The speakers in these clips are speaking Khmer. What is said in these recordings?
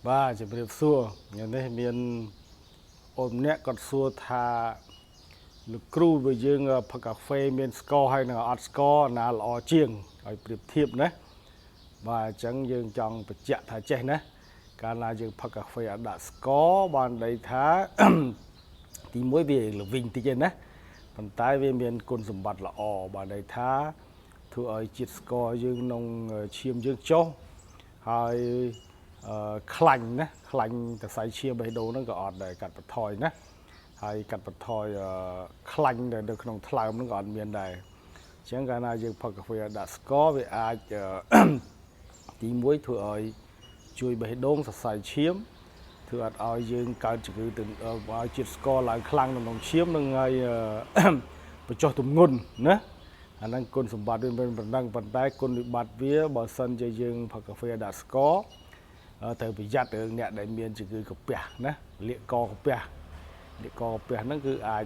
បាទជម្រាបសួរថ្ងៃនេះមានអូនម្នាក់គាត់សួរថាលោកគ្រូបើយើងផឹកកាហ្វេមានស្ករហើយនឹងអត់ស្ករណាល្អជាងឲ្យប្រៀបធៀបណាបាទអញ្ចឹងយើងចង់បញ្ជាក់ថាចេះណាកាលណាយើងផឹកកាហ្វេអត់ដាក់ស្ករបានន័យថា ទីមួយវាល្វីងតិចឯណាប៉ុន្តែវាមានគុណសម្បត្តិល្អបានន័យថាធ្វើឲ្យជាតិស្ករយើងក្នុងឈាមយើងចុះហើយអឺខ្លាញ់ណាខ្លាញ់សរសៃឈាមបេះដូងហ្នឹងក៏អត់ដែរកាត់បន្ថយណាហើយកាត់បន្ថយខ្លាញ់ដែលនៅក្នុងថ្លើមហ្នឹងក៏អត់មានដែរអញ្ចឹងកាលណាយើងផឹកកាហ្វេអត់ដាក់ស្ករវាអាចទីមួយធ្វើឲ្យជួយបេះដូងសរសៃឈាមធ្វើអត់ឲ្យយើងកើតជំងឺទៅឲ្យជាតិស្ករឡើងខ្លាំងនៅក្នុងឈាមនឹងឲ្យបញ្ចុះទម្ងន់ណាអាហ្នឹងគុណសម្បត្តិវាមិនប៉ុណ្ណឹងប៉ុន្តែគុណវិបត្តិវាបើសិនជាយើងផឹកកាហ្វេដាក់ស្ករត្រូវប្រយ័ត្នរឿងអ្នកដែលមានជំងឺកាពះណាលាកកកាពះលាកកកាពះហ្នឹងគឺអាច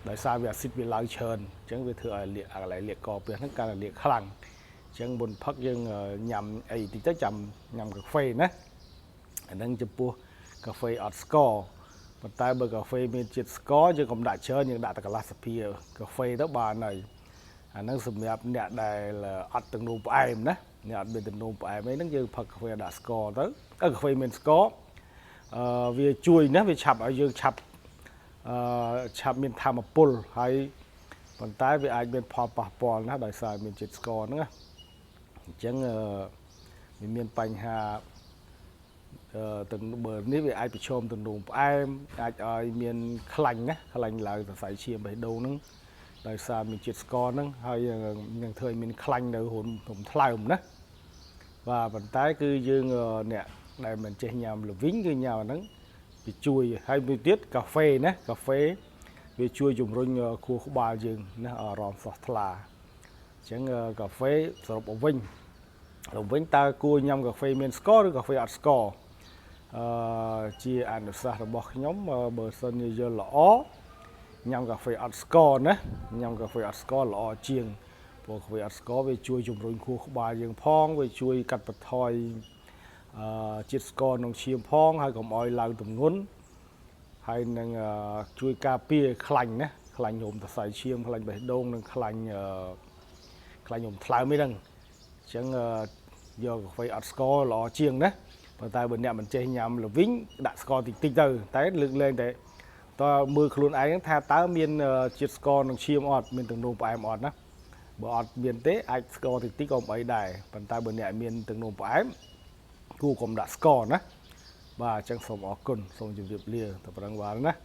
ដោយសារវាអាស៊ីតវាឡើងច្រើនអញ្ចឹងវាធ្វើឲ្យលាកអាកន្លែងលាកកកាពះហ្នឹងកាន់តែលាកខ្លាំងអញ្ចឹងមុនផឹកយើងញ៉ាំអីតិចទៅចាំញ៉ាំកាហ្វេណាអាហ្នឹងចំពោះកាហ្វេអត់ស្ករប៉ុន្តែបើកាហ្វេមានជាតិស្ករយើងកុំដាក់ច្រើនយើងដាក់តែកន្លះស្លាបកាហ្វេទៅបានហើយអាហ្នឹងសម្រាប់អ្នកដែលអត់ទឹកនោមផ្អែមណាអ្នកអត់មានទឹកនោមផ្អែមអីហ្នឹងយើងផឹកកាហ្វេដាក់ស្ករទៅកាហ្វេមានស្ករអឺវាជួយណាវាឆាប់ឲ្យយើងឆាប់អឺឆាប់មានធម៌ពលហើយប៉ុន្តែវាអាចមានផលប៉ះពាល់ណាដោយសារមានជាតិស្ករហ្នឹងណាអញ្ចឹងអឺវាមានបញ្ហាអឺទៅបើនេះវាអាចប្រឈមទៅនោមផ្អែមអាចឲ្យមានខ្លាញ់ណាខ្លាញ់ឡើងសរសៃឈាមបេះដូងហ្នឹងដោយសារមានជាតិស្ករហ្នឹងហើយនឹងធ្វើឲ្យមានខ្លាញ់នៅរុំថ្លើមណាបាទប៉ុន្តែគឺយើងអ្នកដែលមិនចេះញ៉ាំល្វីងគឺញ៉ាំអាហ្នឹងវាជួយហើយមួយទៀតកាហ្វេណាកាហ្វេវាជួយជំរុញខួរក្បាលយើងណាអារម្មណ៍ស្រស់ថ្លាអញ្ចឹងកាហ្វេសរុបមកវិញទៅវិញតើគួរញ៉ាំកាហ្វេមានស្ករឬកាហ្វេអត់ស្ករអឺជាអនុសាសន៍របស់ខ្ញុំបើសិនជាយល់ល្អញ៉ាំកាហ្វេអត់ស្ករណាញ៉ាំកាហ្វេអត់ស្ករល្អជាងព្រោះកាហ្វេអត់ស្ករវាជួយជំរុញខួរក្បាលយើងផងវាជួយកាត់បន្ថយអឺជាតិស្ករក្នុងឈាមផងហើយកុំឲ្យឡើងទម្ងន់ហើយនឹងជួយការពារខ្លាញ់ណាខ្លាញ់រោមសរសៃឈាមខ្លាញ់បេះដូងនិងខ្លាញ់អឺខ្លាញ់រោមថ្លើមអីហ្នឹងអញ្ចឹងយកកាហ្វេអត់ស្ករល្អជាងណាប៉ុន្តែបើអ្នកមិនចេះញ៉ាំល្វីងដាក់ស្ករតិចតិចទៅតែលើកលែងតែតើមើលខ្លួនឯងថាតើមានជាតិស្ករក្នុងឈាមអត់មានទឹកនោមផ្អែមអត់ណាបើអត់មានទេអាចស្ករតិចតិចក៏មិនអីដែរប៉ុន្តែបើអ្នកមានទឹកនោមផ្អែមគួរកុំដាក់ស្ករណាបាទអញ្ចឹងសូមអរគុណសូមជម្រាបលាតែប៉ុណ្ណឹងបាទណា។